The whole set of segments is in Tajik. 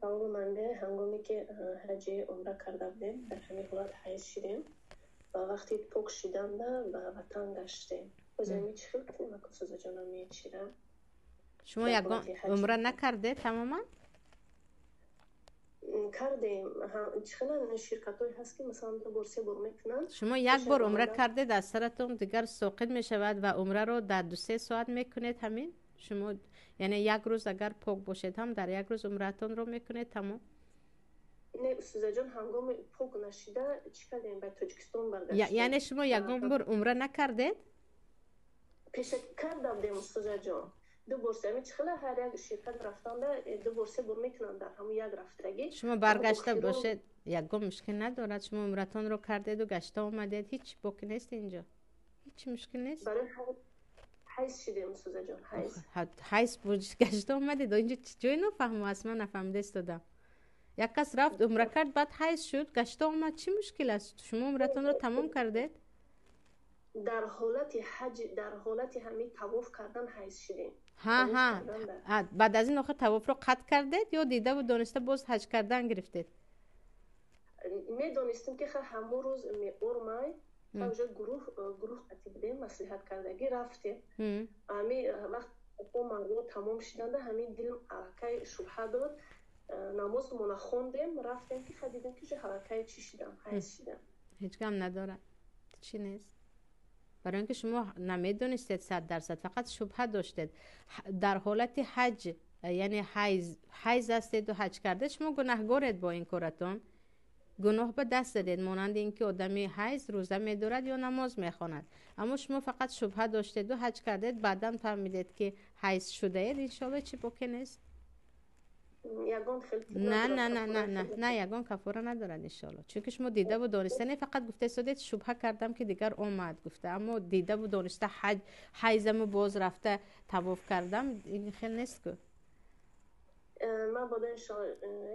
Саволи ман бе, ҳангоме ки ҳаҷи умра карда будем, дар ҳамин ҳолат ҳайз шидем ва вақти пок шиданда ба ватан гаштем. Боз ами чӣ хел кунем, ака Сузаҷонам, мечира? Шумо ягон умра накардед тамоман? Кардем. Чӣ хела ширкатҳое ҳаст, ки масалан ду бор, се бор мекунанд. Шумо як бор умра кардед, аз саратон дигар соқит мешавад ва умраро дар 2-се соат мекунед. Ҳамин шумо, яъне як рӯз агар пок бошед ҳам, дар як рӯз умратонро мекунед, тамом. Не, Сузаҷон, ҳангоми пок нашида чӣ кардем, ба Тоҷикистон баргаштем. Яъне шумо ягон бор умра накардед? Пешакӣ карда будем, Сузаҷон, ду бор се. Ами чӣ хела ҳар як ширкат рафтанда ду бор, се бор мекунанд дар ҳамун як рафтагӣ. Шумо баргашта бошед, ягон мушкил надорад. Шумо умратонро кардеду гашта омадед, ҳеҷ боки нест, инҷо ҳеҷ мушкил нест. Барои ҳайз шидем, Сузаҷон, ҳайз. Ҳайз гашта омадед, инҷо ҷои нофаҳмо аст, ман нафаҳмида истодам. Як кас рафт, умра кард, баъд ҳайз шуд, гашта омад, чӣ мушкил аст? Шумо умратонро тамом кардед. Дар ҳолати ҳаҷ, дар ҳолати ҳамин тавоф кардан ҳайз шидем. Ҳа, баъд аз ин охир тавофро қатъ кардед ё дидаву дониста боз ҳаҷ кардан гирифтед? Медонистем, ки ҳамон рӯз меормай уже гурӯҳ қатӣ будем, маслиҳат кардагӣ рафтем. Ҳами вақт мардумо тамом шиданда, ҳамин дилм аллакай шубҳа дод. Намозмона хондем, рафтем, ки ха дидем, ки уже аллакай чӣ шидам, ҳайз шидам. Ҳеҷ гам надорад, чӣ нест, барои ин ки шумо намедонистед 100%, фақат шубҳа доштед. Дар ҳолати ҳаҷ, яъне ҳайз ҳастеду ҳаҷ кардед, шумо гунаҳгоред, бо ин коратон гуноҳ ба даст задед, монанди ин ки одами ҳайз рӯза медорад ё намоз мехонад. Аммо шумо фақат шубҳа доштеду ҳаҷ кардед, баъдан фаҳмидед, ки ҳайз шудаед. Иншоалло, чӣ боке нест. Не. На, ягон кафора надорад, иншоалло, чунки шумо дидаву дониста не, фақат гуфта истодед, шубҳа кардам, ки дигар омад гуфта. Аммо дидаву дониста ҳайзаму боз рафта тавоф кардам, ин хел нест ку. Ман бода,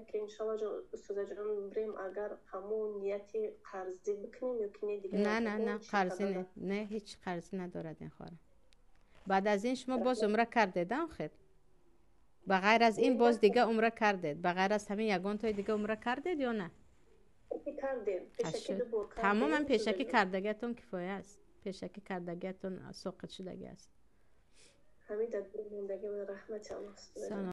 ки иншоалло, устозаҷон, бирем, агар ҳамун нияти қарзӣ бикунем ё ки не дигар? На, қарзӣ не, ҳеҷ қарзӣ надорад ин хора. Баъд аз ин шумо боз умра кардед, охир ба ғайр аз ин боз дига умра кардед? Ба ғайр аз ҳамин ягонтои дига умра кардед ё на? Тамоман пешакӣ кардагиатон кифоя аст, пешакӣ кардагиатон соқит шудагӣ аст.